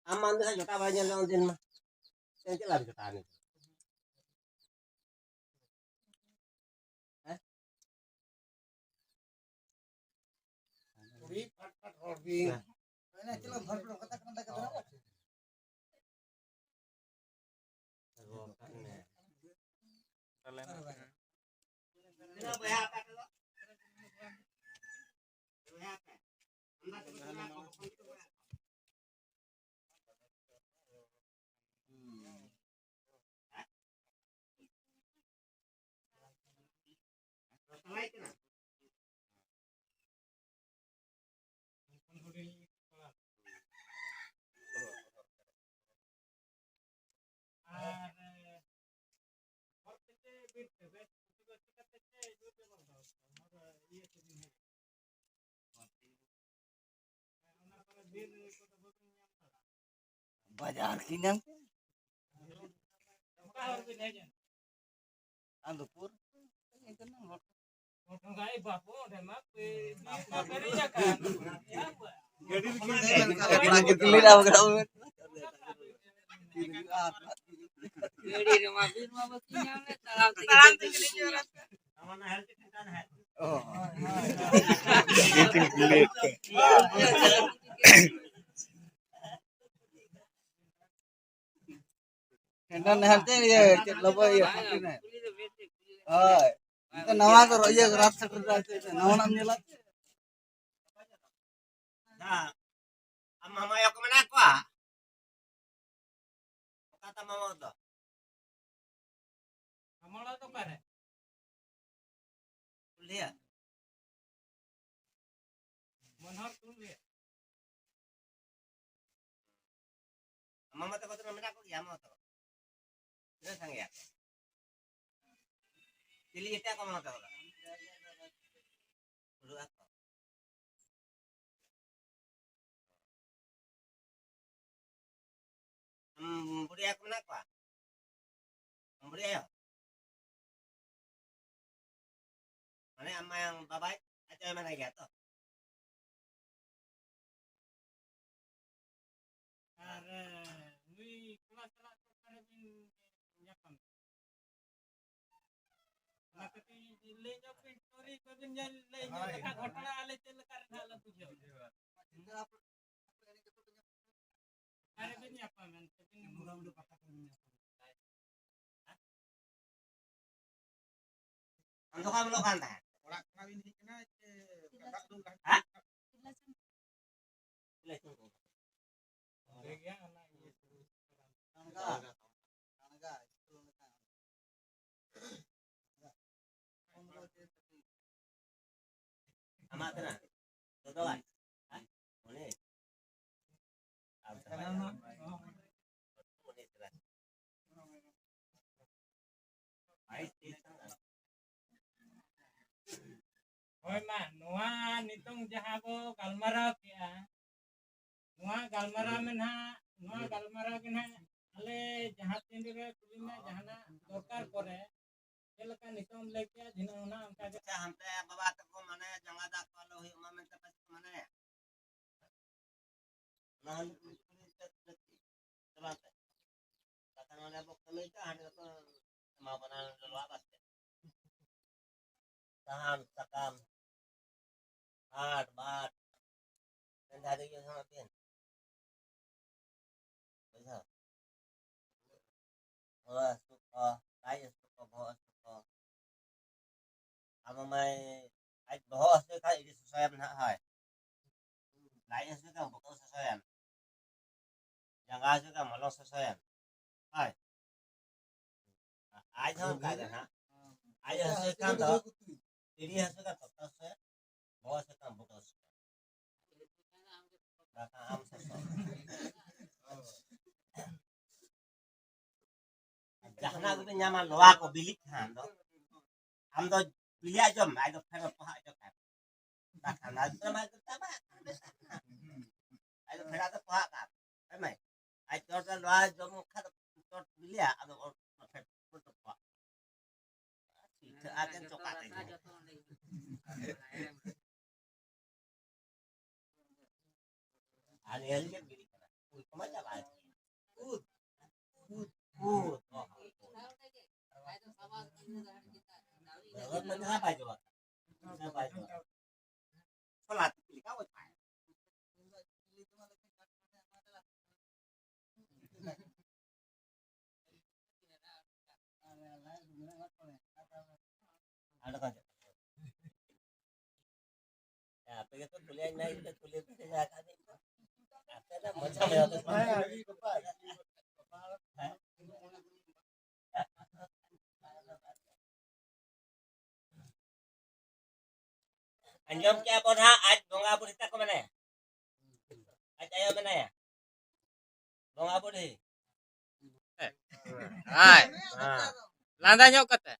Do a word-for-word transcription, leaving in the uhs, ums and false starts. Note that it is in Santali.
ᱟᱢ ᱢᱟ ᱩᱱᱤ ᱡᱚᱴᱟ ᱵᱟᱭ ᱧᱮᱞ ᱞᱮᱫ ᱩᱱᱫᱤᱱ ᱢᱟ᱾ ᱪᱮᱫ ᱞᱟᱹᱜᱤᱫ ᱡᱚᱴᱟ ᱩᱱᱤ? ᱦᱮᱸ? ᱦᱮᱸ᱾ ᱵᱟᱡᱟᱨ ᱠᱤᱱᱟᱹᱢ᱾ ᱟᱫᱚ ᱯᱩᱨ ᱜᱟᱹᱰᱤ ᱨᱮᱢᱟ ᱵᱤᱨ ᱢᱟ ᱵᱟᱹᱠᱤ ᱧᱟᱢ ᱞᱮ, ᱛᱟᱲᱟᱢ ᱛᱮᱜᱮ ᱛᱟᱲᱟᱢ ᱛᱮᱜᱮ ᱞᱮ ᱧᱟᱢ ᱞᱮ᱾ ᱚ᱾ ᱵᱤᱨ ᱠᱤᱱ ᱠᱩᱞᱤᱭᱮᱫ ᱠᱚᱣᱟ᱾ ᱦᱮᱸ, ᱱᱟᱦᱮᱞ ᱛᱮ ᱤᱭᱟᱹ, ᱪᱮᱫ ᱞᱚᱵᱚ ᱤᱭᱟᱹ, ᱠᱩᱞᱤ ᱫᱚ ᱵᱮᱥ ᱜᱮ ᱠᱩᱞᱤ ᱫᱚ᱾ ᱦᱳᱭ᱾ ᱱᱤᱛᱚᱜ ᱱᱟᱣᱟ ᱠᱚ ᱤᱭᱟᱹ ᱠᱚ ᱨᱟᱥ ᱥᱮᱴᱮᱨ ᱫᱟ, ᱱᱟᱣᱟᱱᱟᱜ ᱮᱢ ᱧᱮᱞᱟ? ᱟᱢ ᱢᱟᱢᱟ ᱟᱭᱳ ᱠᱚ ᱢᱮᱱᱟᱜ ᱠᱚᱣᱟ? ᱚᱠᱟ ᱛᱟᱢ ᱢᱟᱢᱟ ᱫᱚ? ᱟᱢ ᱚᱲᱟᱜ ᱫᱚ ᱚᱠᱟᱨᱮ? ᱯᱩᱨᱩᱞᱤᱭᱟᱹ᱾ ᱢᱚᱱᱳᱦᱚᱨ ᱯᱩᱨᱩᱞᱤᱭᱟᱹ᱾ ᱟᱢ ᱢᱟᱢᱟ ᱛᱟᱠᱚ ᱫᱚ ᱢᱮᱱᱟᱜ ᱠᱚᱜᱮᱭᱟ, ᱟᱢ ᱢᱟᱢᱟ ᱛᱟᱠᱚ? ᱛᱤᱱᱟᱹᱜ ᱥᱟᱸᱜᱮᱭᱟ? ᱪᱤᱞᱤ ᱮᱴᱟᱜ ᱠᱚ ᱢᱟᱢᱟ ᱛᱟᱠᱚ ᱫᱚ? ᱵᱟᱹᱱᱩᱜ ᱟᱠᱚ᱾ ᱟᱢ ᱵᱩᱰᱷᱤ ᱟᱭᱳ ᱠᱚ ᱢᱮᱱᱟᱜ ᱠᱚᱣᱟ? ᱟᱢ ᱵᱩᱰᱷᱤ ᱟᱭᱳ? ᱢᱟᱱᱮ ᱟᱢ ᱢᱟᱭᱟᱝ ᱵᱟᱵᱟᱭ ᱟᱡ ᱟᱭᱳ ᱢᱮᱱᱟᱭ ᱜᱮᱭᱟ ᱛᱚ? ᱠᱚᱲᱟ ᱥᱟᱞᱟᱜ ᱫᱚ ᱚᱠᱟᱨᱮ ᱵᱤᱱ ᱧᱟᱯᱟᱢ? ᱚᱱᱟ ᱠᱟᱹᱴᱤᱡ ᱞᱟᱹᱭ ᱧᱚᱜ ᱵᱤᱱ, ᱥᱴᱳᱨᱤ ᱠᱚᱵᱤᱱ ᱧᱮᱞ, ᱞᱟᱹᱭ ᱧᱚᱜ ᱦᱳᱭ᱾ ᱞᱮᱠᱷᱟᱱ ᱜᱷᱚᱴᱚᱱᱟ ᱟᱞᱮ ᱪᱮᱫ ᱞᱮᱠᱟ ᱨᱮ ᱱᱟᱦᱟᱜ ᱞᱮ ᱵᱩᱡᱷᱟᱹᱣ᱾ ᱚᱠᱟᱨᱮ ᱵᱤᱱ ᱧᱟᱯᱟᱢ ᱮᱱᱛᱮ ᱵᱤᱱ ᱟᱢ ᱫᱚ ᱚᱠᱟ ᱵᱚᱞᱚᱜ ᱠᱟᱱ ᱛᱟᱦᱮᱸᱫ? ᱚᱲᱟᱜ ᱠᱷᱚᱱᱟᱜ ᱵᱤᱱ ᱦᱮᱡ ᱠᱟᱱᱟ ᱪᱮ ᱫᱟᱜ ᱫᱩᱞ ᱦᱮᱸ? ᱴᱷᱤᱠ ᱜᱮᱭᱟ, ᱚᱱᱟ ᱤᱭᱟᱹ ᱥᱩᱨᱩ᱾ ᱟᱢᱟᱜ ᱛᱮᱱᱟᱜ? ᱫᱚᱫᱚᱣᱟᱜ? ᱦᱮᱸ? ᱩᱱᱤ? ᱟᱨ ᱛᱟᱦᱞᱮ ᱩᱱᱤ ᱛᱮᱱᱟᱜ? ᱦᱳᱭ ᱢᱟ, ᱱᱚᱣᱟ ᱱᱤᱛᱚᱝ ᱡᱟᱦᱟᱸ ᱵᱚ ᱜᱟᱞᱢᱟᱨᱟᱣ ᱠᱮᱜᱼᱟ, ᱱᱚᱣᱟ ᱜᱟᱞᱢᱟᱨᱟᱣ ᱢᱮ ᱱᱟᱦᱟᱜ, ᱱᱚᱣᱟ ᱜᱟᱞᱢᱟᱨᱟᱣ ᱜᱮ ᱱᱟᱦᱟᱜ ᱟᱞᱮ ᱡᱟᱦᱟᱸ ᱛᱤᱱ ᱨᱮ ᱠᱩᱞᱤ ᱢᱮ, ᱡᱟᱦᱟᱱᱟᱜ ᱫᱚᱨᱠᱟᱨ ᱠᱚᱨᱮ, ᱪᱮᱫ ᱞᱮᱠᱟ ᱱᱤᱛᱚᱝ ᱮᱢ ᱞᱟᱹᱭ ᱠᱮᱜᱼᱟ, ᱫᱷᱤᱱᱟᱹᱝ ᱚᱱᱟ ᱚᱱᱠᱟ ᱜᱮ᱾ ᱟᱪᱪᱷᱟ, ᱦᱟᱱᱛᱮ ᱵᱟᱵᱟ ᱛᱟᱠᱚ ᱢᱟᱱᱮ ᱡᱟᱸᱜᱟ ᱫᱟᱜ ᱠᱚ ᱟᱞᱚ ᱦᱩᱭᱩᱜ ᱢᱟ ᱢᱮᱱᱛᱮ ᱯᱟᱪᱮᱫ ᱠᱚ ᱢᱟᱱᱟᱭᱟ᱾ ᱚᱱᱟ ᱦᱚᱸ ᱢᱤᱫ ᱠᱩᱲᱤ ᱪᱮᱫ ᱞᱟᱹᱠᱛᱤ? ᱪᱟᱞᱟᱣ ᱛᱮ᱾ ᱵᱟᱠᱷᱟᱱ ᱚᱸᱰᱮ ᱵᱚ ᱠᱟᱹᱢᱤ ᱠᱟᱜᱼᱟ, ᱦᱟᱸᱰᱮ ᱫᱚᱠᱚ ᱮᱢᱟ ᱵᱚᱱᱟ ᱞᱚᱞᱚᱣᱟᱜ ᱵᱟᱥᱠᱮ᱾ ᱥᱟᱦᱟᱱ, ᱥᱟᱠᱟᱢ, ᱠᱟᱴ, ᱵᱟᱴ, ᱢᱮᱱ ᱫᱷᱟᱨᱮ ᱜᱮ ᱥᱟᱶ ᱛᱮ᱾ ᱵᱩᱡᱷᱟᱹᱣ? ᱵᱚᱦᱚᱜ ᱦᱟᱹᱥᱩ ᱠᱚ, ᱞᱟᱡ ᱦᱟᱹᱥᱩ ᱠᱚ, ᱵᱚᱦᱚᱜ ᱦᱟᱹᱥᱩ ᱠᱚ᱾ ᱟᱢ ᱢᱟᱭ ᱟᱡ ᱵᱚᱦᱚᱜ ᱦᱟᱹᱥᱩ ᱠᱷᱟᱡ ᱤᱫᱤ ᱥᱚᱥᱚᱭᱟᱢ ᱱᱟᱦᱟᱜ, ᱦᱳᱭ᱾ ᱞᱟᱡ ᱦᱟᱹᱥᱩ ᱠᱷᱟᱡ ᱵᱚᱦᱚᱜ ᱥᱚᱥᱚᱭᱟᱢ᱾ ᱡᱟᱸᱜᱟ ᱦᱟᱹᱥᱩ ᱠᱷᱟᱡ ᱢᱚᱞᱚᱝ ᱥᱚᱥᱚᱭᱟᱢ᱾ ᱦᱳᱭ᱾ ᱟᱡ ᱦᱚᱸ ᱚᱱᱠᱟ ᱜᱮ ᱱᱟᱦᱟᱜ᱾ ᱟᱡ ᱦᱟᱹᱥᱩ ᱠᱷᱟᱱ ᱫᱚ ᱮᱲᱤ ᱦᱟᱹᱥᱩ ᱠᱷᱟᱱ ᱛᱚᱛᱚ ᱥᱮ ᱵᱚᱦᱚᱜ ᱦᱟᱹᱥᱩ ᱠᱷᱟᱱ ᱵᱩᱴᱟᱹ ᱥᱮ᱾ ᱵᱟᱠᱷᱟᱱ ᱟᱢ ᱥᱚᱥᱚ᱾ ᱡᱟᱦᱟᱱᱟᱜ ᱜᱮᱵᱤᱱ ᱧᱟᱢᱟ, ᱞᱚᱣᱟ ᱠᱚ ᱵᱤᱞᱤᱜ ᱠᱷᱟᱱ ᱫᱚ, ᱟᱢ ᱫᱚ ᱵᱤᱞᱤᱭᱟᱜ ᱡᱚᱢ ᱢᱮ, ᱟᱡ ᱫᱚ ᱯᱷᱮᱰ ᱯᱚᱦᱟᱜ ᱡᱚᱢ ᱢᱮ᱾ ᱵᱟᱠᱷᱟᱱ ᱟᱡ ᱫᱚ ᱢᱟ ᱪᱟᱵᱟ ᱟᱠᱟᱱ ᱵᱮᱥ ᱟᱠᱟᱱ᱾ ᱟᱡ ᱫᱚ ᱯᱷᱮᱰ ᱫᱚ ᱯᱚᱦᱟᱜ ᱠᱟᱱ᱾ ᱦᱮᱸ ᱢᱟᱹᱭ? ᱟᱡ ᱪᱚᱴ ᱨᱮ ᱞᱚᱣᱟ ᱡᱚᱢ ᱠᱷᱟᱱ ᱫᱚ ᱪᱚᱴ ᱵᱤᱞᱤᱭᱟ, ᱟᱫᱚ ᱚᱱᱟ ᱯᱷᱮᱰ ᱯᱷᱮᱰ ᱯᱚᱦᱟᱜ᱾ ᱯᱤᱴᱷᱟᱹ ᱟᱨ ᱪᱮᱫ ᱪᱚᱠᱟ ᱛᱮ ᱡᱚᱢ᱾ ᱟᱨ ᱧᱮᱞ ᱜᱮ ᱵᱤᱞᱤ ᱠᱟᱱᱟ᱾ ᱩᱞ ᱠᱚᱢᱟ ᱪᱟᱵᱟ ᱟᱠᱟᱱᱟ᱾ ᱩᱞ᱾ ᱦᱳᱭ, ᱦᱳᱭ, ᱦᱳᱭ᱾ ᱦᱳᱭ, ᱦᱳᱭ, ᱦᱳᱭ, ᱦᱳᱭ᱾ ᱦᱳᱭ, ᱦᱳᱭ, ᱦᱳᱭ᱾ ᱟᱯᱮ ᱜᱮᱯᱮ ᱠᱩᱞᱤᱭᱟ, ᱤᱧ ᱢᱟ ᱤᱧ ᱯᱮ ᱠᱩᱞᱤ ᱠᱩᱞᱤ ᱟᱠᱟᱫᱤᱧ ᱫᱚ᱾ ᱟᱯᱮ ᱫᱚ ᱢᱚᱡᱟ ᱢᱚᱡᱟ ᱯᱮ ᱠᱩᱞᱤᱭᱟ᱾ ᱟᱸᱡᱚᱢ ᱠᱮᱜᱼᱟ ᱵᱚᱱ ᱦᱟᱸᱜ, ᱟᱡ ᱵᱚᱸᱜᱟ ᱵᱩᱰᱷᱤ ᱛᱟᱠᱚ ᱢᱮᱱᱟᱭᱟ, ᱟᱡ ᱟᱭᱳ ᱢᱮᱱᱟᱭᱟ, ᱵᱚᱸᱜᱟ ᱵᱩᱰᱷᱤ᱾ ᱦᱟᱭ᱾ ᱞᱟᱸᱫᱟ ᱧᱚᱜ ᱠᱟᱛᱮ᱾